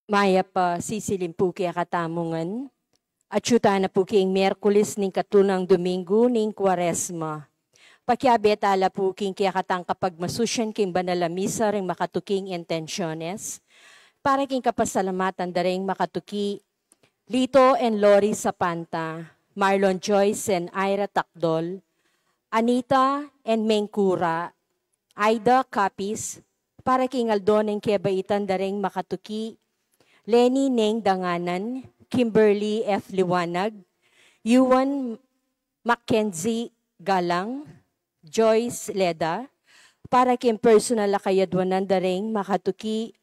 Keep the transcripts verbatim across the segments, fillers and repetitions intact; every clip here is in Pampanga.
Mayap a sisilim pu kekatamu ngan. Atyu tana pu king Miyerkules ning katlung duminggu ning Kuaresma. Pakiabe tala pu king kekatang kapagmasusyan king banal a misa ring makatuking intensyones. Para king kapasalamatan da ring makatuki Lito and Lori Sapanta, Marlon Joyce and Ira Takdol, Anita and Meng Kura, Aida Capiz, para king aldo ning kebaitan da ring makatuki, Leni Neng Danganan, Kimberly F. Liwanag, Yuan Mackenzie Galang, Joyce Leda, para king personal a kayadwanan da ring makatuki,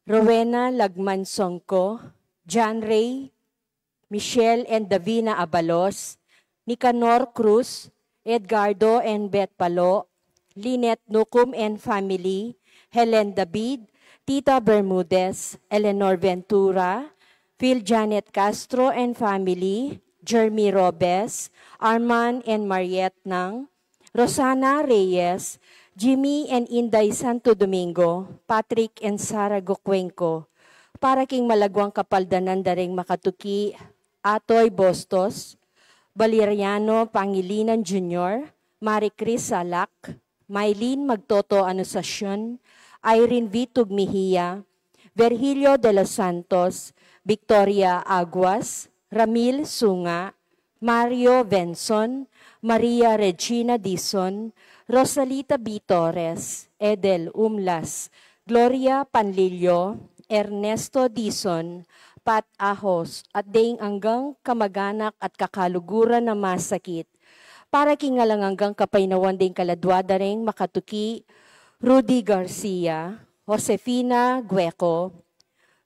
Rowena Lagman Songko, John Ray, Michelle and Davina Abalos, Nicanor Cruz, Edgardo and Beth Palo, Lynette Nucum and family, Helen David, Tita Bermudez, Eleanor Ventura, Phil Janet Castro and family, Jeremy Robes, Arman and Mariette Nang, Rosana Reyes, Jimmy and Inday Santo Domingo, Patrick and Sara Gocuenco, para king malagwang kapaldanan da ring makatuki, Atoy Bostos, Valeriano Pangilinan Junior, Marie Chris Salak, Mylene Magtoto Anunciacion, Irene V. Tugmihia, Virgilio de los Santos, Victoria Aguas, Ramil Sunga, Mario Venson, Maria Regina Dizon, Rosalita B. Torres, Edel Umlas, Gloria Panlilio, Ernesto Dizon, Pat Ahos, at deng anggang kamaganak at kakaluguran a masakit. Para king alang anggang kapaynawan deng kaladwa da ring makatuki, Rudy Garcia, Josefina Gueco,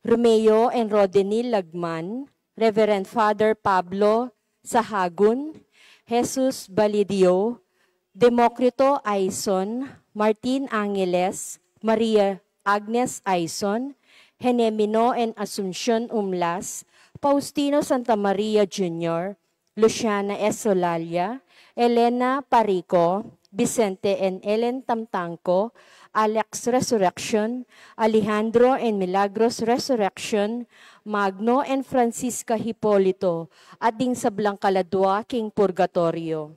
Romeo and Rodenil Lagman, Reverend Father Pablo Sahagun, Jesus Balidio, Democrito Aison, Martin Angeles, Maria Agnes Aison, Henemino and Asuncion Umlas, Faustino Santa Maria Junior, Luciana S. Solalia, Elena Parico, Vicente and Ellen Tamtangco, Alex Resurrection, Alejandro and Milagros Resurrection, Magno and Francisca Hipolito, at ding sablang kaladwa king purgatorio.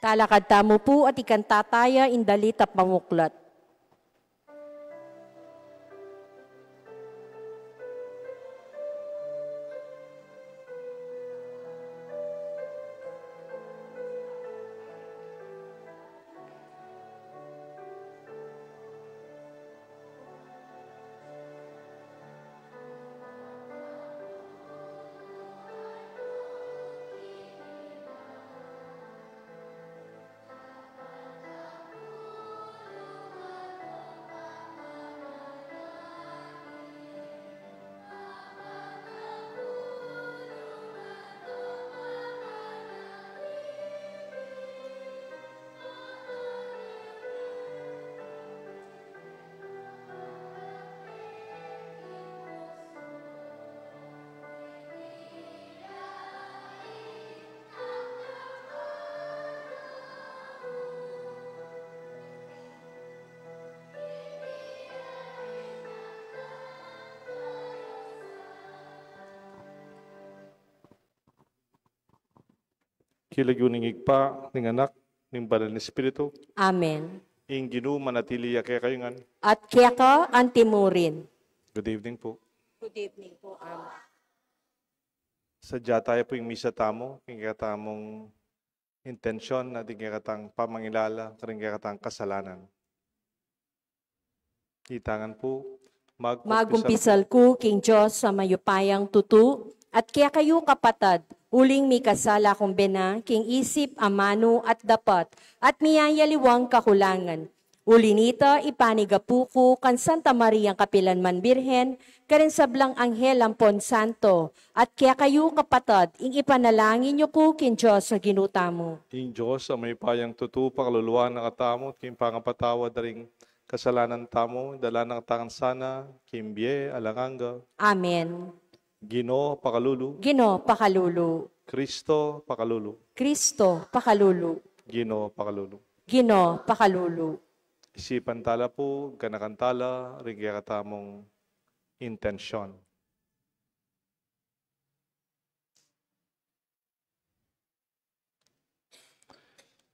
Talakad tamu pu at ikanta taya ing dalit a pamuklat. King lagyu ning Ibpa, ning Anak, ning Banal a Espiritu. Amen. Ing Ginu manatili ya kekayu ngan. At keka antimurin. Good evening po. Good evening po, Ama. Sadya tamu pu ing misa tamu, king kekatamung intensyon at ing kekatang pamangilala, karing kekatang kasalanan. Itangan pu, magkumpisal ku king Dios a mayupayang tutu, at kekayu kapatad, uling mikasala kung bena, king isip, amanu, at dapat, at miyayaliwang kakulangan. Uli nita, ipanigapu ku kang Santa Mariang kapilan man Birhen, karing sablang anghel ampon santo, at kekayu kapatad, ing ipanalangin yu ku king Dios a Ginu tamu. Ing Dios a mayupayang tutu pakalulu na katamu, at king pangapatawad da ring kasalanan tamu, idala na katamu sana king bie alang angga. Amen. Ginu pakalulu. Ginu pakalulu. Kristo pakalulu. Kristo pakalulu. Ginu pakalulu. Ginu pakalulu. Isipan tala pu, ganakan tala ring kekatamung intensyon.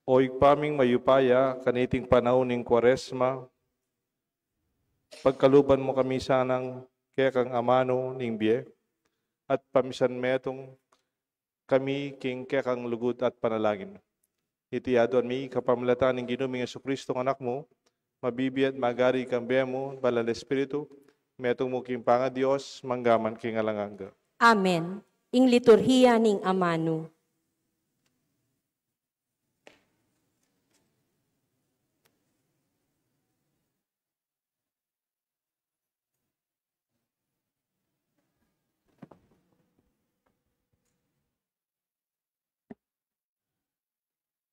O Ibpa ming mayupaya, kaniting panaun ning Kuaresma, pagkaluban mu kami sanang kekang amanu ning bie, at pamisan metung kami king kekang lugud at panalangin. Iti aduan mi kapamilatan ning Ginu ming Jesucristo, Anak mu, mabibie at magari kambe mu, Banal a Espiritu, metung mu king pangaDios, mangga man king alang angga. Amen. Ing liturhiya ning amanu.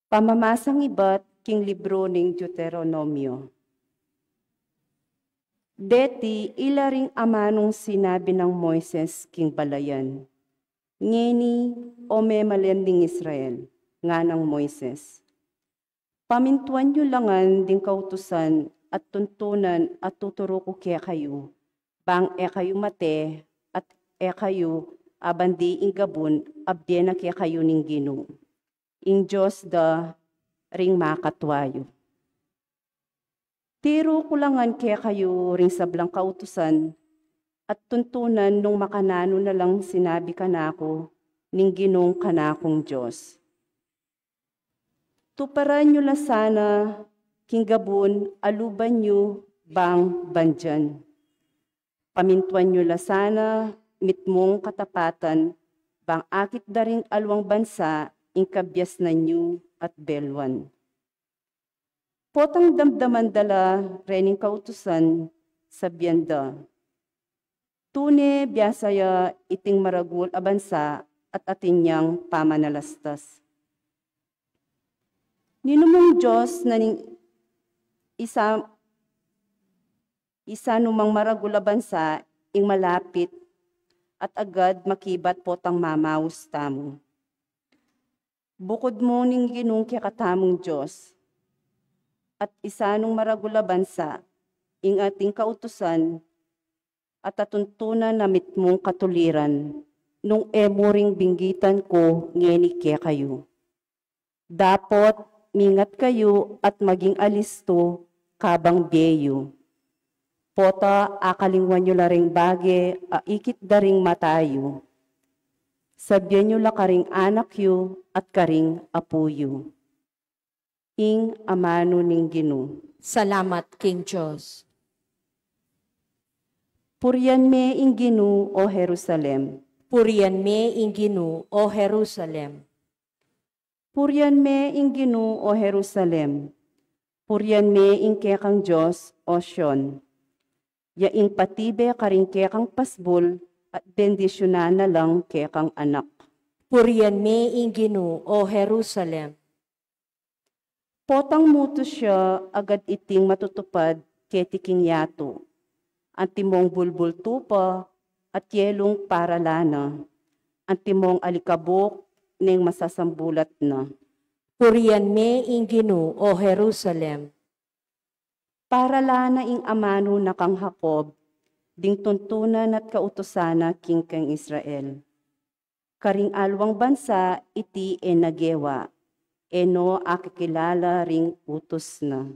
Pamamasang ibat king libru ning Deuteronomio. Deti ila ring amanung sinabi nang Moises king balayan. Ngeni, o memalen ning Israel, nganang Moises, pamintuan yu la ngan ding kautusan at tuntunan a tuturu ku kekayu, bang e kayu mate, at e kayu abandi ing gabun a bie na kekayu ning Ginu, ing Dios da ring makatua yu. Tiru ku la ngan kekayu ring sablang kautusan at tuntunan nung makananu na lang sinabi kanaku ning Ginung kanakung Dios. Tuparan yu la sana king gabun a luban yu bang bandian. Pamintuan yu la sana mitmung katapatan, bang akit da ring aliwang bansa ing kabiasnan yu at beluan. Potang damdaman da la rening kautusan, sabian da, tune biasa ya iting maragul a bansa at atin yang pamanalastas. Ninumung Dios na ning isa, isa numang maragul a bansa ing malapit at agad makibat potang mamaus tamu. Bukud mu ning Ginung kekatamung Dios, at isa nung maragul a bansa ing ating kautusan at atuntunan a mitmung katuliran nung e mu ring binggitan ku ngeni kekayu. Dapot mingat kayu at maging alistu kabang bie yu. Pota akalingwan yu la ring bage a ikit da ring mata yu. Sabian yu la karing anak yu at karing apu yu. Ing amanu ning Ginu. Salamat king Dios. Purian me ing Ginu, o Jerusalem. Purian me ing Ginu, o Jerusalem. Purian me ing Ginu, o Jerusalem. Purian me ing kekang Dios, o Sion. Ya ing patibe karing kekang pasbul at bendisyunan na lang kekang anak. Purian me ing Ginu, o Jerusalem. Potang mutus ya, agad iting matutupad keti king yatu. Antimong bulbul tupa at yelung paralan na, antimong alikabuk neng masasambulat na. Purian me ing Ginu, o Jerusalem. Paralan na ing amanu na kang Jacob, ding tuntunan at kautusan na king kang Israel. Karing aliwang bansa iti e na gewa, e no akikilala ring utus na.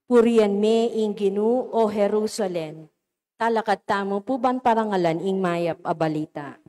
Purian me ing Ginu, O Jerusalem, talakad tamu pu ban parangalan ing mayap a balita.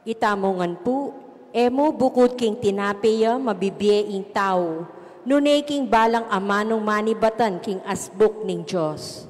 Ita mu ngan pu, e mu bukud king tinape ya mabibie ing tau, nune king balang amanung manibatan king asbuk ning Dios.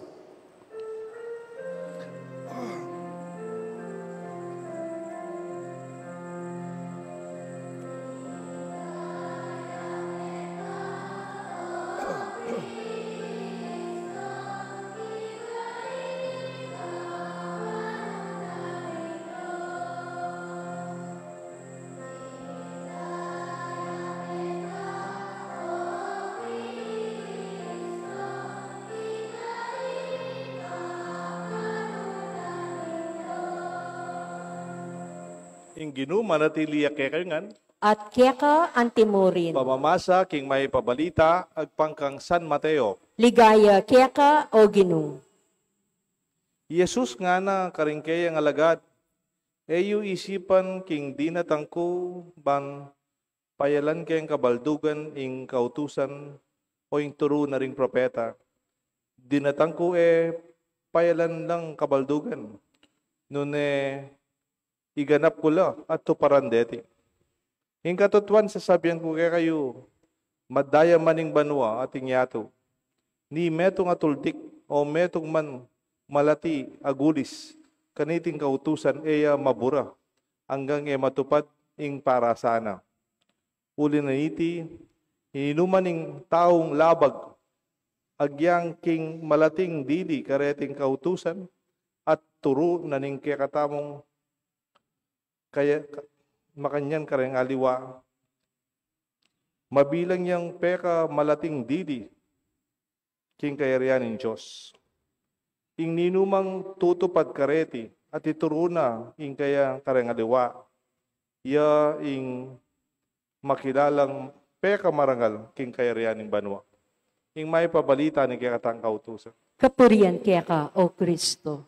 Ing Ginu manatili ya kekayu ngan. At keka antimurin. Pamamasa king mayap a balita agpang kang San Mateo. Ligaya keka, O Ginu. I Jesus ngana karing kayang alagad, e yu isipan king dinatang ku ban payalan keng kabaldugan ing kautusan o ing turu na ring propeta. Dinatang ku e payalan lang kabaldugan, nune iganap ku la at tuparan deti. Ing katutuan sasabian ku kekayu, madaya man ing banua at ing yatu, ni metung a tuldik o metung man malati a gulis kaniting kautusan e ya mabura anggang e matupad ing parasana. Uli na niti, ininuman ning taung labag agyang king malating dili kareting kautusan at turu na ning kekatamung kaya, makanyan kareng aliwa, mabilang yang pekamalating dili king kayarian ning Dios. Ing ninumang tutupad kareti at ituru na ing kaya kareng aliwa, ya ing makilalang pekamarangal king kayarian ning banua. Ing mayap a balita ning kekatang kautusan. Kapurian keka, O Kristo.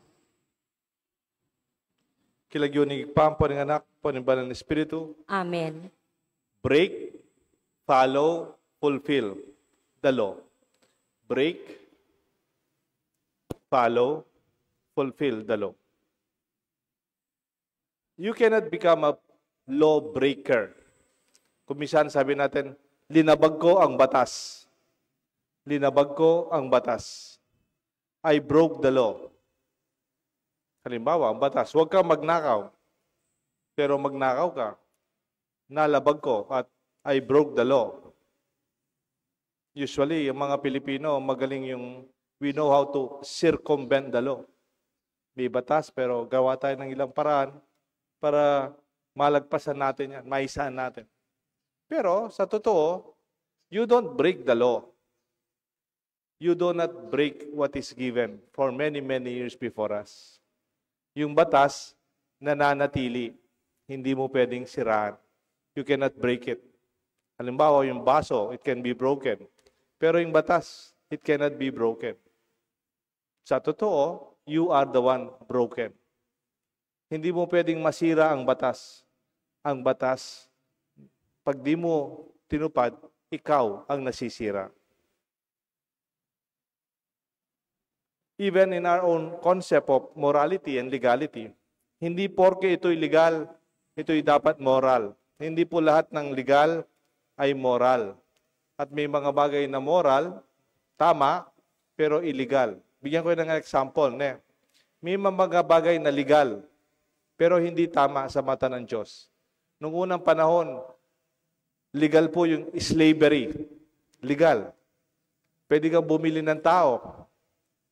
King lagyu ning Ibpa, ampo ning Anak, ampo ning Banal a Espiritu. Amen. Break, follow, fulfill the law. Break, follow, fulfill the law. You cannot become a law breaker. Kung minsan sabi natin, "Linabag ko ang batas. Linabag ko ang batas. I broke the law." Halimbawa, ang batas, "Huwag kang magnakaw." Pero magnakaw ka, "Nalabag ko at I broke the law." Usually, yung mga Pilipino, magaling yung, we know how to circumvent the law. May batas, pero gawa tayo ng ilang paraan para malagpasan natin yan, maisahan natin. Pero, sa totoo, you don't break the law. You do not break what is given for many, many years before us. Yung batas, nananatili. Hindi mo pwedeng siraan. You cannot break it. Halimbawa, yung baso, it can be broken. Pero yung batas, it cannot be broken. Sa totoo, you are the one broken. Hindi mo pwedeng masira ang batas. Ang batas, pag di mo tinupad, ikaw ang nasisira. Even in our own concept of morality and legality, hindi porke ito'y legal, ito'y dapat moral. Hindi po lahat ng legal ay moral. At may mga bagay na moral, tama, pero illegal. Bigyan ko ng example, ne? May mga bagay na legal, pero hindi tama sa mata ng Diyos. Nung unang panahon, legal po yung slavery. Legal. Pwede kang bumili ng tao.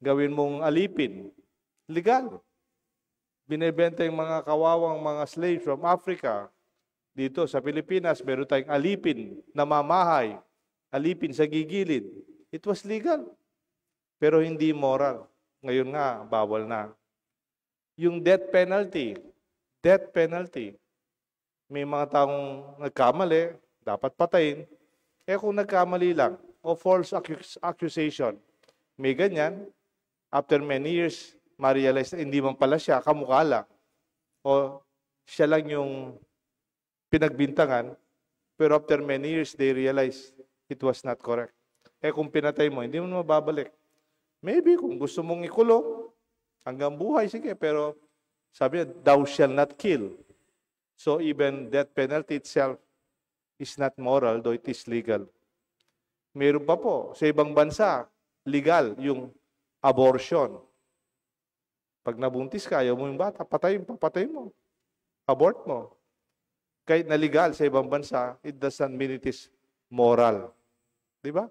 Gawin mong alipin. Legal. Binebenta yung mga kawawang mga slaves from Africa. Dito sa Pilipinas, meron tayong alipin, namamahay, alipin sa gigilid. It was legal. Pero hindi moral. Ngayon nga, bawal na. Yung death penalty, death penalty. May mga taong nagkamali, dapat patayin. Eh, kung nagkamali lang, o false accus-, accusation, may ganyan, after many years, ma-realize na hindi man pala siya, kamukha lang. O siya lang yung pinagbintangan, pero after many years, they realize it was not correct. Eh, kung pinatay mo, hindi mo na mababalik. Maybe, kung gusto mong ikulong hanggang buhay, sige, pero sabi niya, "Thou shall not kill." So, even death penalty itself is not moral, though it is legal. Meron pa po, sa ibang bansa, legal yung abortion. Pag nabuntis ka, ayaw mo yung bata, patay, papatay mo. Abort mo. Kahit na legal sa ibang bansa, it doesn't mean it is moral. Di ba?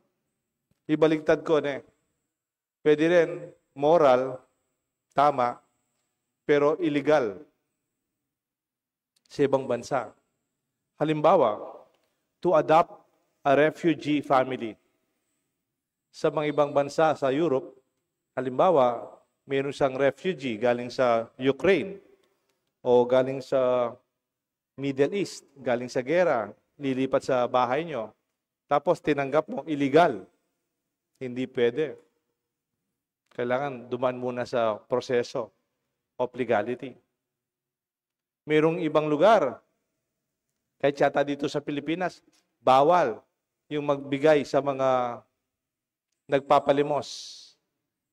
Ibaligtad ko, ne. Pwede rin, moral, tama, pero illegal sa ibang bansa. Halimbawa, to adopt a refugee family. Sa mga ibang bansa sa Europe, halimbawa, mayroon siyang refugee galing sa Ukraine o galing sa Middle East, galing sa gera, lilipat sa bahay nyo. Tapos tinanggap mo, illegal. Hindi pwede. Kailangan dumaan muna sa proseso of legality. Mayroong ibang lugar, kahit yata dito sa Pilipinas, bawal yung magbigay sa mga nagpapalimos.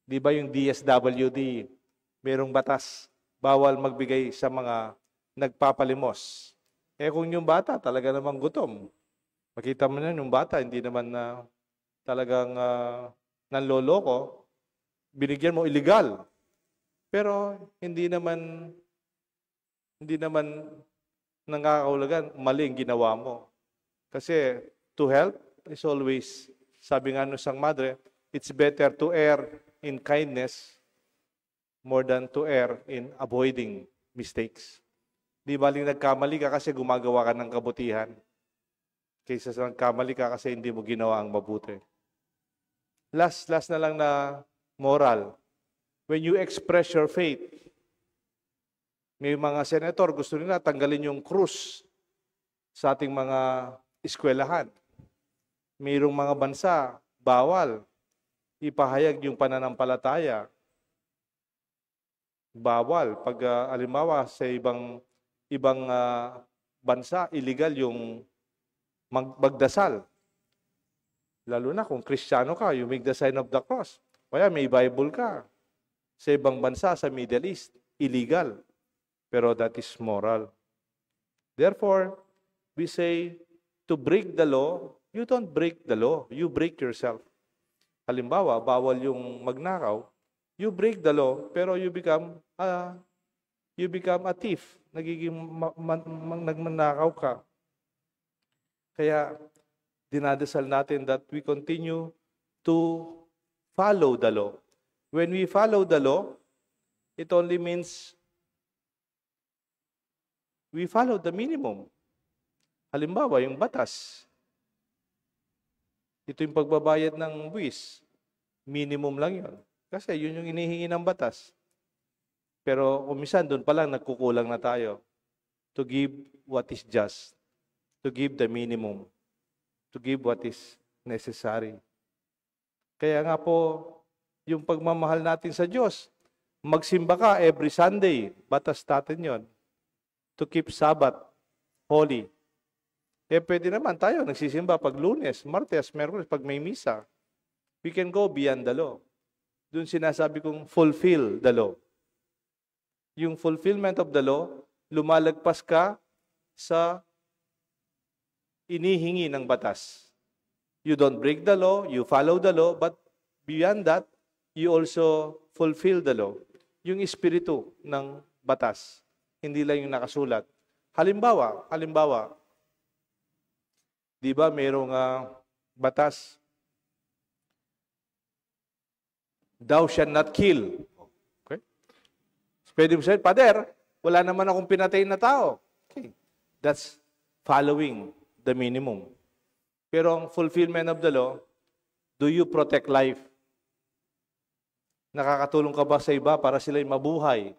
Di ba yung D S W D, mayroong batas, bawal magbigay sa mga nagpapalimos. Eh, kung yung bata talaga namang gutom, makita mo na yung bata, hindi naman na talagang, ah, nanloloko, binigyan mo, illegal. Pero hindi naman, hindi naman nangangahulugan mali ang ginawa mo. Kasi to help is always, sabi nga nung isang madre, "It's better to err in kindness more than to err in avoiding mistakes." Di baling nagkamali ka kasi gumagawa ka ng kabutihan, kaysa sa nagkamali ka kasi hindi mo ginawa ang mabuti. Last, last na lang na moral. When you express your faith, may mga senator gusto nila tanggalin yung krus sa ating mga eskwelahan. Mayroong mga bansa, bawal ipahayag yung pananampalataya. Bawal. Pag, ah, halimbawa, sa ibang, ibang, ah, bansa, illegal yung mag-, magdasal. Lalo na kung Kristiyano ka, you make the sign of the cross. O kaya may Bible ka. Sa ibang bansa, sa Middle East, illegal. Pero that is moral. Therefore, we say, to break the law, you don't break the law, you break yourself. Halimbawa, bawal yung magnakaw, you break the law, pero you become, ah, you become a thief. Nagiging ma-, ma-, ma-, nagmanakaw ka. Kaya dinadasal natin that we continue to follow the law. When we follow the law, it only means we follow the minimum. Halimbawa, yung batas. Ito yung pagbabayad ng buwis. Minimum lang yun. Kasi yun yung inihingi ng batas. Pero kung minsan, doon pa lang nagkukulang na tayo. To give what is just. To give the minimum. To give what is necessary. Kaya nga po, yung pagmamahal natin sa Diyos, magsimba ka every Sunday, batas natin yon. To keep Sabbath holy. Eh, pwede naman tayo nagsisimba pag Lunes, Martes, Miyerkules, pag may misa. We can go beyond the law. Doon sinasabi kong fulfill the law. Yung fulfillment of the law, lumalagpas ka sa inihingi ng batas. You don't break the law, you follow the law, but beyond that, you also fulfill the law. Yung espiritu ng batas, hindi lang yung nakasulat. Halimbawa, halimbawa, di ba mayroong, ah, batas, "Thou shalt not kill." Okay? Pwede mo sabihin, "Pader, Wala naman akong pinatay na tao. Okay. That's following the minimum. Pero ang fulfillment of the law, do you protect life? Nakakatulong ka ba sa iba para sila'y mabuhay?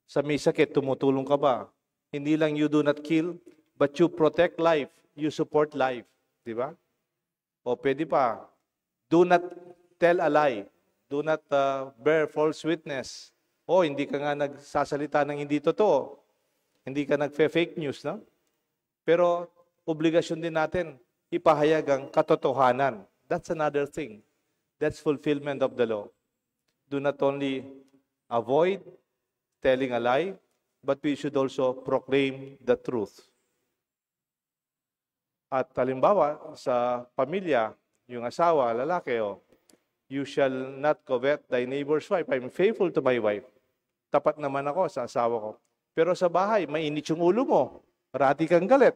Sa may sakit, tumutulong ka ba? Hindi lang you do not kill, but you protect life, you support life. Di ba? O pwede pa, do not tell a lie. Do not uh, bear false witness. O hindi ka nga nagsasalita ng hindi totoo. Hindi ka nagfe-fake news, no? Pero obligasyon din natin ipahayag ang katotohanan. That's another thing. That's fulfillment of the law. Do not only avoid telling a lie, but we should also proclaim the truth. At halimbawa, sa pamilya, yung asawa, lalaki, o, "You shall not covet thy neighbor's wife." I'm faithful to my wife. Tapat naman ako sa asawa ko. Pero sa bahay, mainit yung ulo mo. Parati kang galit.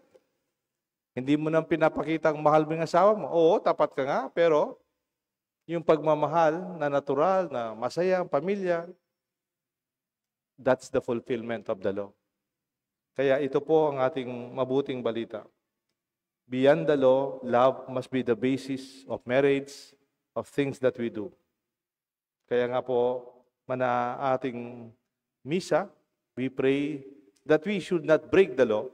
Hindi mo nang pinapakita ang mahal mo yung asawa mo. Oo, tapat ka nga, pero yung pagmamahal na natural, na masaya ang pamilya, that's the fulfillment of the law. Kaya ito po ang ating mabuting balita. Beyond the law, love must be the basis of marriage, of things that we do. Kaya nga po, mana ating misa, we pray that we should not break the law.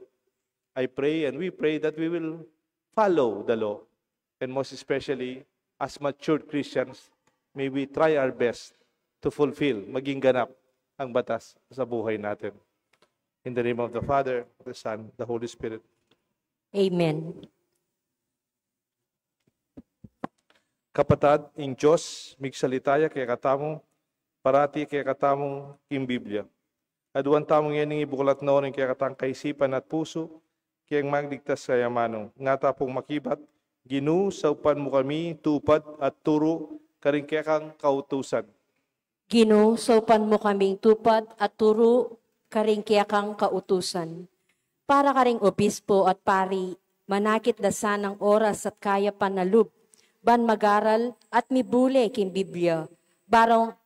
I pray and we pray that we will follow the law. And most especially, as matured Christians, may we try our best to fulfill, maging ganap ang batas sa buhay natin. In the name of the Father, the Son, the Holy Spirit. Amen. Kapatad, ing Dios migsalita ya kekatamu, parati kekatamu king Biblia. Aduan tamu ngeni ing ibuklat no ning kekatang kaisipan at pusu, keng magligtas kaya manu. Nga ta pung makibat, Ginu, saupan mu kami tupad at turu karing kekang kautusan. Ginu, saupan mu kaming tupad at turu karing kekang kautusan. Para karing obispo at pari, manakit da sanang oras at kayapan a lub ban mag-aral at mibule king Biblia, barang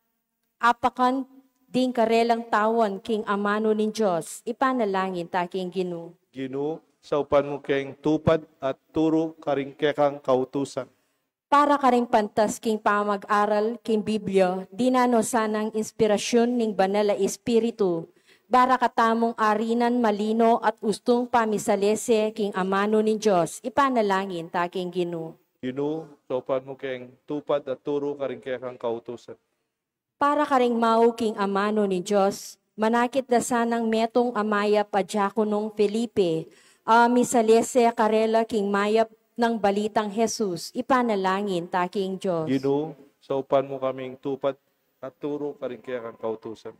apakan ding karelang tawan king amanu ning Dios, ipanalangin ta king Ginu. Ginu, saupan mu keng tupad at turu karing kekang kautusan. Para karing pantas king pamag-aral king Biblia, dinan no sanang inspirasyun ning Banal a Espiritu, para katamung arinan malino at ustung pamisalese king amanu ning Dios, ipanalangin ta king Ginu. Ginu, saupan mu keng tupad at turu karing kekang kautusan. Para karing mau king amanu ning Dios, manakit da sanang metung a mayap a diakonong Felipe, a misalese karela king mayap nang balitang Jesus, ipanalangin ta king Dios. Ginu, saupan mu kaming tupad at turu karing kekang kautusan.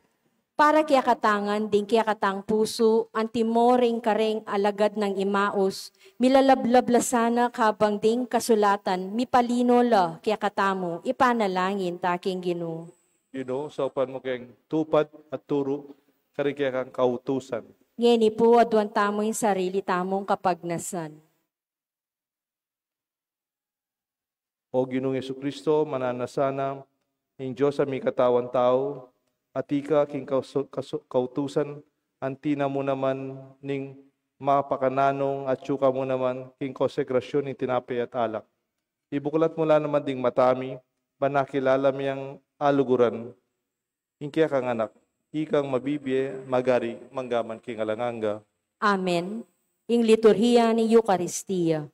Para kekatang ngan ding kekatang pusu, antimo ring kareng alagad nang Emaus, milalablab la sana kabang ding kasulatan, mipalino la kekatamu, ipanalangin ta king Ginu. Ginu, saupan mu keng tupad at turu karing kekang kautusan. Ngeni pu, aduan tamu ing sarili tamung kapagnasan. O Ginung Jesucristo, mananu na sana ing Dios a mikatawan tau, at ika king kausu-, kasu-, kautusan, anti na mu naman ning mapakananung atyu ka mu naman king konsekrasyun ning tinape at alak. Ibuklat mu la naman ding mata mi, ban akilala mi yang aluguran, ing kekang Anak, ikang mabibie, magari, mangga man king alang angga. Amen. Ing liturhiya ning Eukaristia.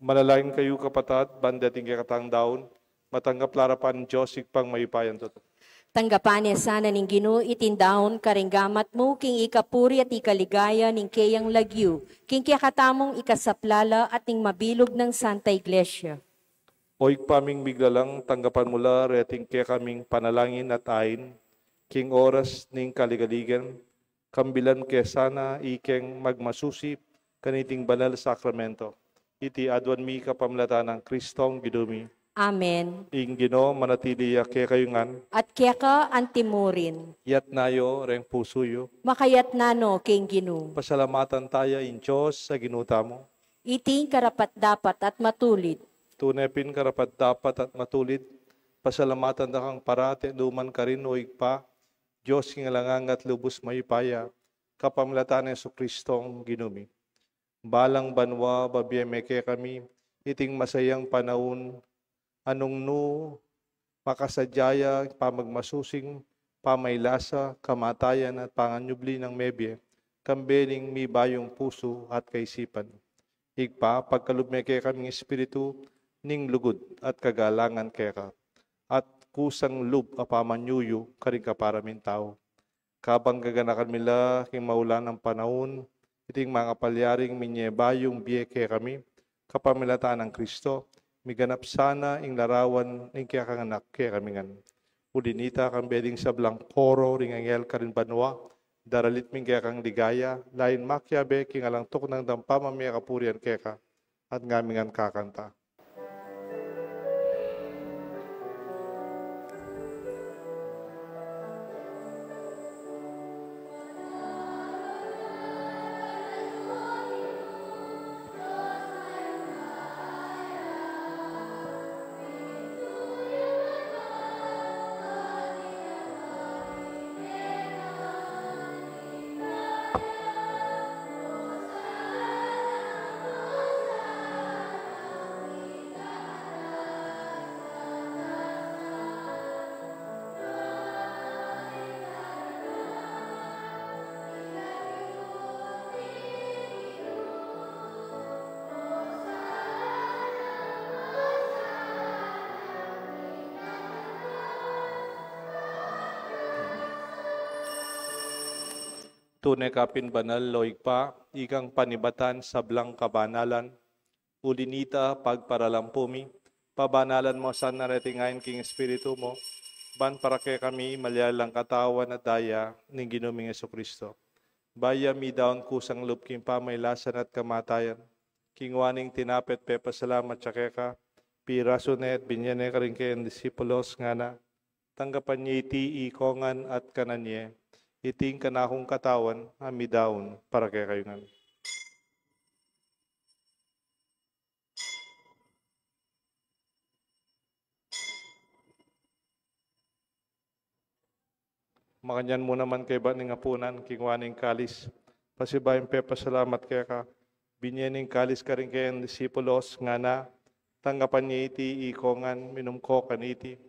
Manalangin kayu, kapatad, ban deting kekatang daun matanggap la arapan ning Dios Ibpang mayupayang tutu. Tanggapan na sana ning Ginu iting daun karing gamat mu, king ikapuri at ikaligaya ning keyang lagyu, king kekatamung ikasaplala at ning mabilug nang Santa Iglesia. O Ibpa ming miglalang, tanggapan mu la reting kekaming panalangin at ain, king oras ning kaligaligan, kambilan ke sana ikeng magmasusi kaniting banal sakramento. Iti aduan mi kapamilatan nang Kristong Ginu mi. Amen. Ing Ginu manatili ya kekayu ngan. At keka antimurin. Itas yu reng pusu yu. Makatas na no king Ginu. Pasalamatan taya ing Dios a Ginu tamu. Iti ing karapat-dapat at matulid. Tune pin karapat-dapat at matulid, pasalamatan da kang parati nukarin man, O Ibpa, Dios king alang angga at lubus mayupaya, kapamilatan nang Jesucristong Ginu mi. Balang banua, babie me kekami iting masayang panaun, a nung nu makasadya ya pamagmasusing pamailasa, kamatayan at panganyubli nang mebie, kambe ning mibayung pusu at kaisipan. Ibpa, pagkalub me kekaming espiritu ning lugud at kagalangan keka, at kusang lub a pamanyuyu karing kapara ming tau. Kabang gaganakan mi la king maulan a panaun iting mangapalyaring minye bayung bie kekami, kapamilatan nang Kristo, miganap sana ing larawan ning kekang anak kekami ngan. Uli na nita, kambe ding sablang koro ring anghel karin banua, daralit mi ing kekang ligaya, lain makiabe king alang tuknang dang pamamie kapurian keka, at ngami ngan kakanta. Tune ka pin banal, o Ibpa, ikang panibatan sablang kabanalan. Uli na nita, pagparalampu mi, pabanalan mu sana reting ain king Espiritu mu, ban para kekami malyari lang katawan at daya ning Ginu ming Jesucristo. Bayu ya midaun kusang lub king pamailasan at kamatayan, kinua ne ing tinape at pepasalamat ya keka, pirasu ne at binye ne karing keyang disipulos, ngana: Tanggapan ye iti ikongan at kanan ye, iti ing kanakung katawan a midaun para kekayu ngan. Makanyan mu naman kaybat ning apunan, kinua ne ing kalis, pasibayu ing pepasalamat keka, binye ne ing kalis karing keyang disipulos, ngana: Tanggapan ye iti ikongan, minum ko kaniti,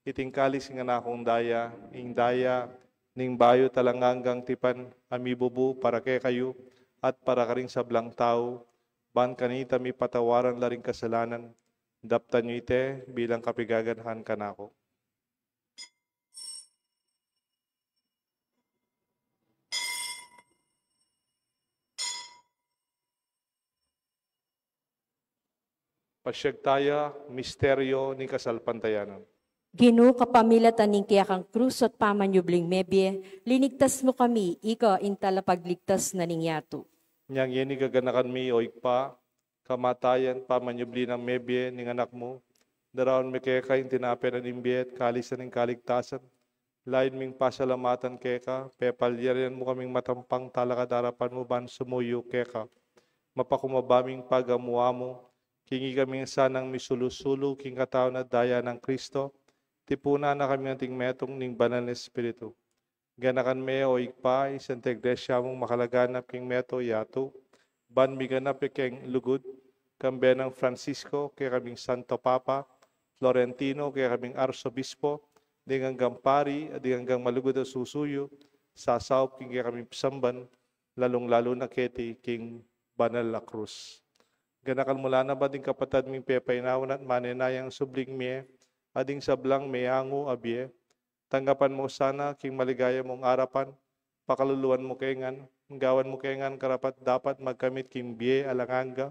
iti ing kalis ning kanakung daya, ing daya ning bayu at alang anggang tipan, a mibubu para kekayu at para karing sablang tau, ban kanita mipatawaran la ring kasalanan. Daptan yu iti bilang kapaganakan kanaku. Pasiag taya, misteryu ning kasalpantayanan. Ginu, kapamilatan ning kekang krus at pamanyubling mebie, linigtas mu kami, ika ing talapagligtas na ning yatu. Inyang ngeni gaganakan mi, o Ibpa, kamatayan, pamanyubli nang mebie ning Anak mu, daraun mi keka ing tinape na ning bie at kalis na ning kaligtasan. Lain ming pasalamatan keka, pepalyarian mu kaming matampang talakad king arapan mu ban sumuyu keka. Mapakumbaba ming pagamu-amu king ikaming sanang misulu-sulu king katawan at daya nang Kristo, tipunan na kaming anting metung ning Banal a Espiritu. Ganakan me, o Ibpa, ing Santa Iglesia mung makalaganap king meto yatu, ban miganap ya keng lugud, kambe nang Francisco, kekaming Santo Papa, Florentino, kekaming Arsobispo, ding anggang pari, ding anggang malugud a susuyu, sasaup king kekaming pisamban, lalung-lalu na keti king banal a krus. Ganakan mu la naman ding kapatad ming pepainawan at manenayang subling mie, at ding sablang meangu a bie. Tanggapan mu sana king maligaya mung arapan, pakaluluan mu ke ngan, gawan mu ke ngan karapat-dapat magkamit king bie alang angga,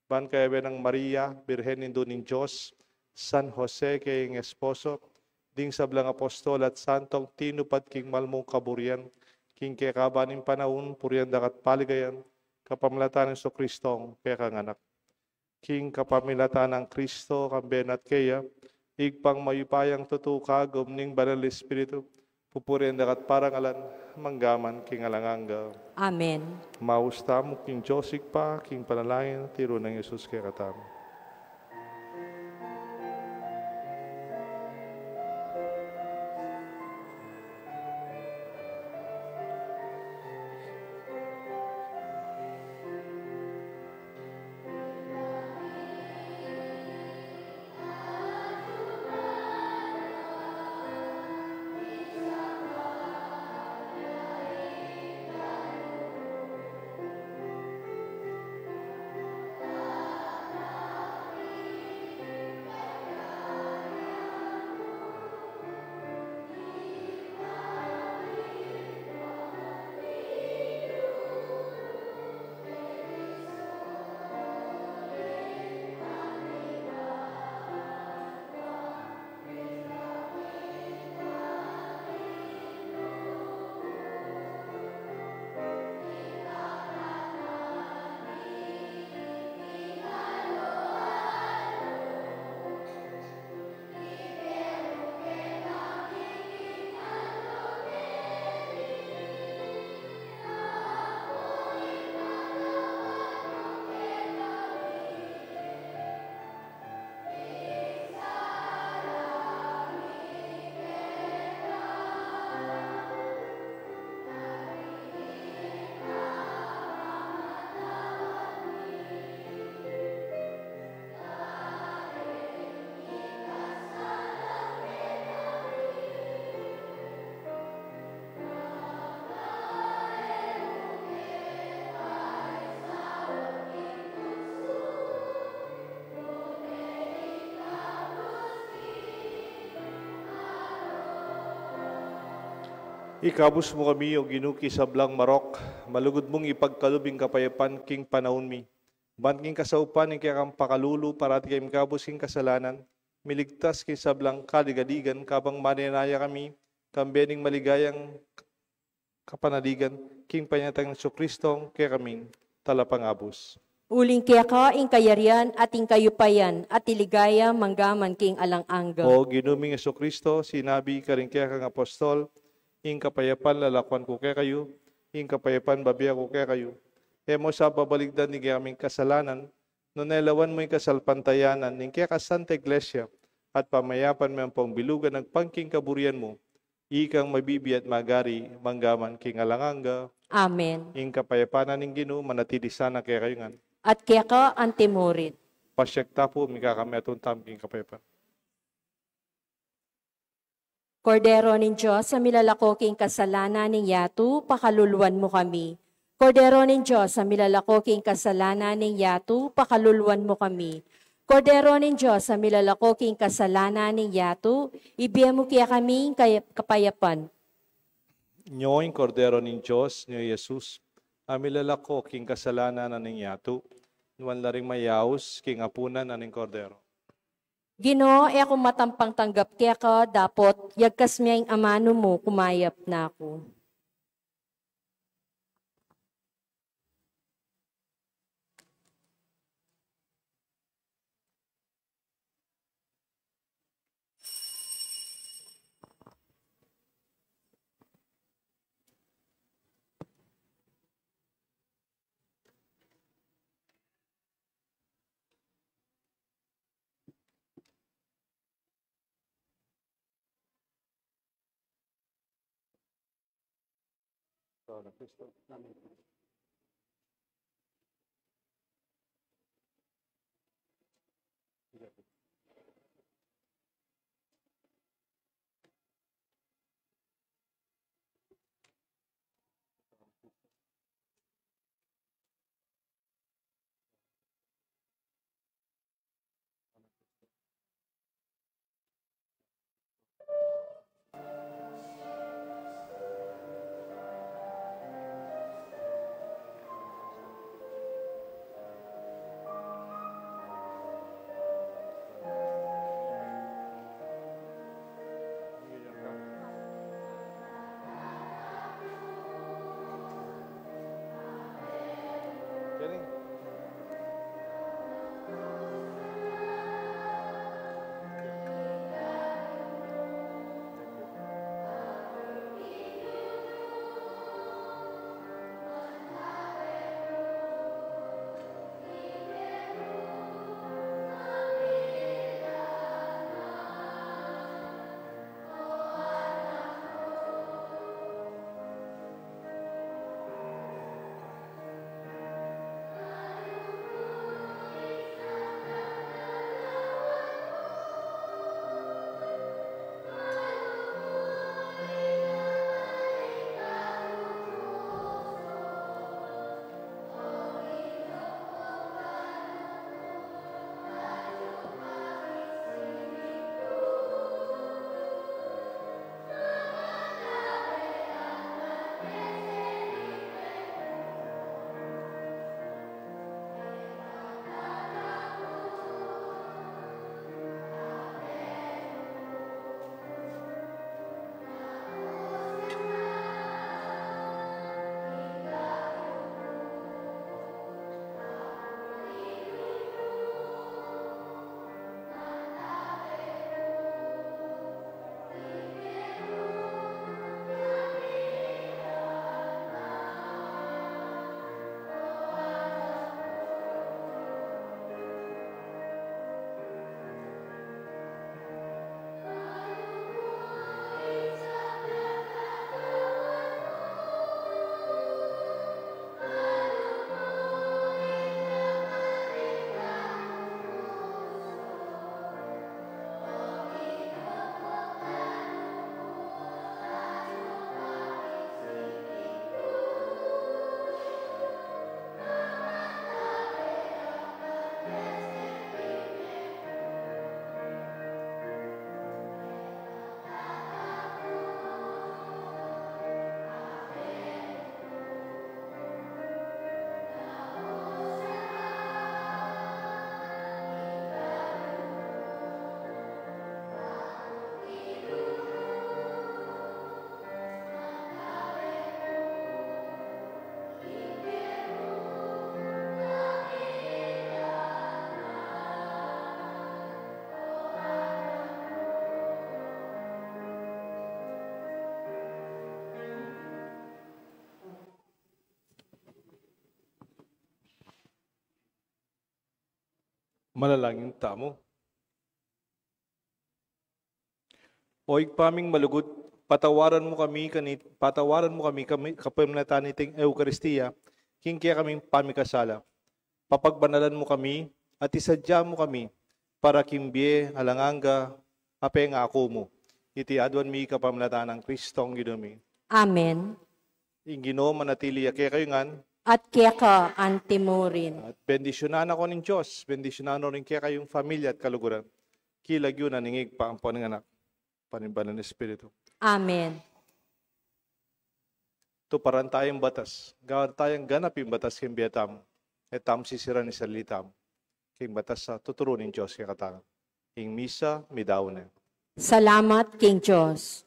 ban kayabe nang Maria, Birhen Indu ning Dios, San Jose kayang esposo, ding sablang apostol at santong tinupad king mal mung kaburian, king kekaban ning panaun, purian da ka at paligayan, kapamilatan nang Jesucristong kekang Anak. King kapamilatan nang Kristo, kambe na at keya, Ibpang mayupayang tutu, kagum ning Banal Espiritu, pupurian da ka at parangalan, mangga man king alang angga. Amen. Maus tamu king Dios Ibpa, king panalangin tiru nang Jesus kekatamu. Ikabus mu kami, O Ginu, king sablang marok, malugud mung ipagkalub ing kapayapan king panaun mi. Ban king kasaupan ning kekang pakalulu, parati kaming ikabus king kasalanan, miligtas king sablang kaligaligan, kabang manenaya kami, kambe ning maligayang kapanaligan, king panyatang Jesucristong kekaming Talapangabus. Uling keka ing kayarian at ing kayupayan at ing ligaya mangga man king alang angga. O Ginu ming Jesucristo, sinabi karing kekang apostol, ing kapayapan lalakuan ku kekayu, ing kapayapan bibie ku kekayu. E mu sa babaligdan ding kekaming kasalanan, nune lawan mu ing kasalpantayanan ning kekang Santa Iglesia, at pamayapan me ampong bilugan agpang king kaburian mu, ikang mabibie at magari mangga man king alang angga. Amen. Ing kapayapan na ning Ginu manatili sana kekayu ngan. At keka antimurin. Pasiag ta pu, mikakametung tamu king kapayapan. Kordero ning Dios, a milalako king kasalanan ning yatu, pakaluluan mu kami. Kordero ning Dios, a milalako king kasalanan ning yatu, pakaluluan mu kami. Kordero ning Dios, a milalako king kasalanan ning yatu, ibie mu kekami ing kay-, kapayapan. Nyo ing Kordero ning Dios, nyo i Jesus, a milalako king kasalanan na ning yatu, nuan la ring mayaus king apunan na ning Kordero. Ginu, e ku matampang tanggap keka, dapot yagkas me ing amanu mu, kumayap na ku. Manalangin tamu. O Ibpa ming malugud, patawaran mu kami kanit, patawaran mu kami, kami kapamilatan niting Eukaristia, king kekaming pamikasala. Papagbanalan mu kami, at isadya mu kami, para king bie alang angga a pengaku mu. Iti aduan mi kapamilatan nang Kristong Ginu mi. Amen. Ing Ginu manatili ya kekayu ngan. At keka antimurin. At bendisyunan na kayu ning Dios, bendisyunan na rin kekayung pamilya at kaluguran. King lagyu na ning Ibpa, ampo ning Anak, ampo ning Banal a Espiritu. Amen. Tuparan taya ing batas, gawan taya ganap ing batas king bie tamu, e tamu sisiran ing sarili tamu king batas a tuturu ning Dios kekatamu. Ing misa, midaun ne. Salamat king Dios.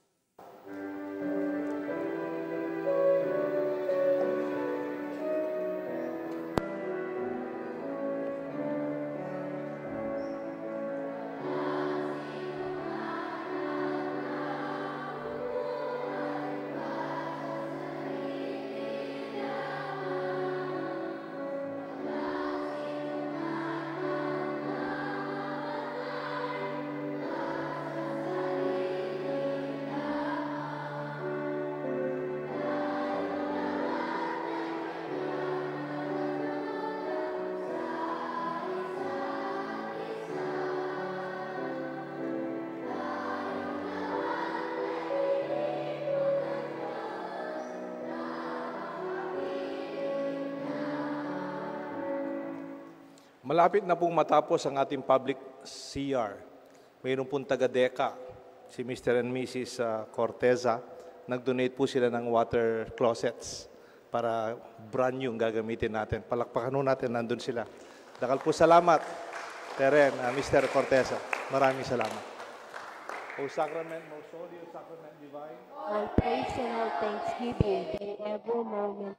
Malapit na pong matapos ang ating public C R. Mayroon pong taga-DEKA, si Mister and Missus, ah, Corteza. Nag-donate po sila ng water closets para brand new ang gagamitin natin. Palakpakan ho natin, nandun sila. Dakal po salamat, Teren, ah, Mister Corteza. Maraming salamat. O Sacrament most holy, O Sacrament divine. All praise and all thanksgiving be ever moment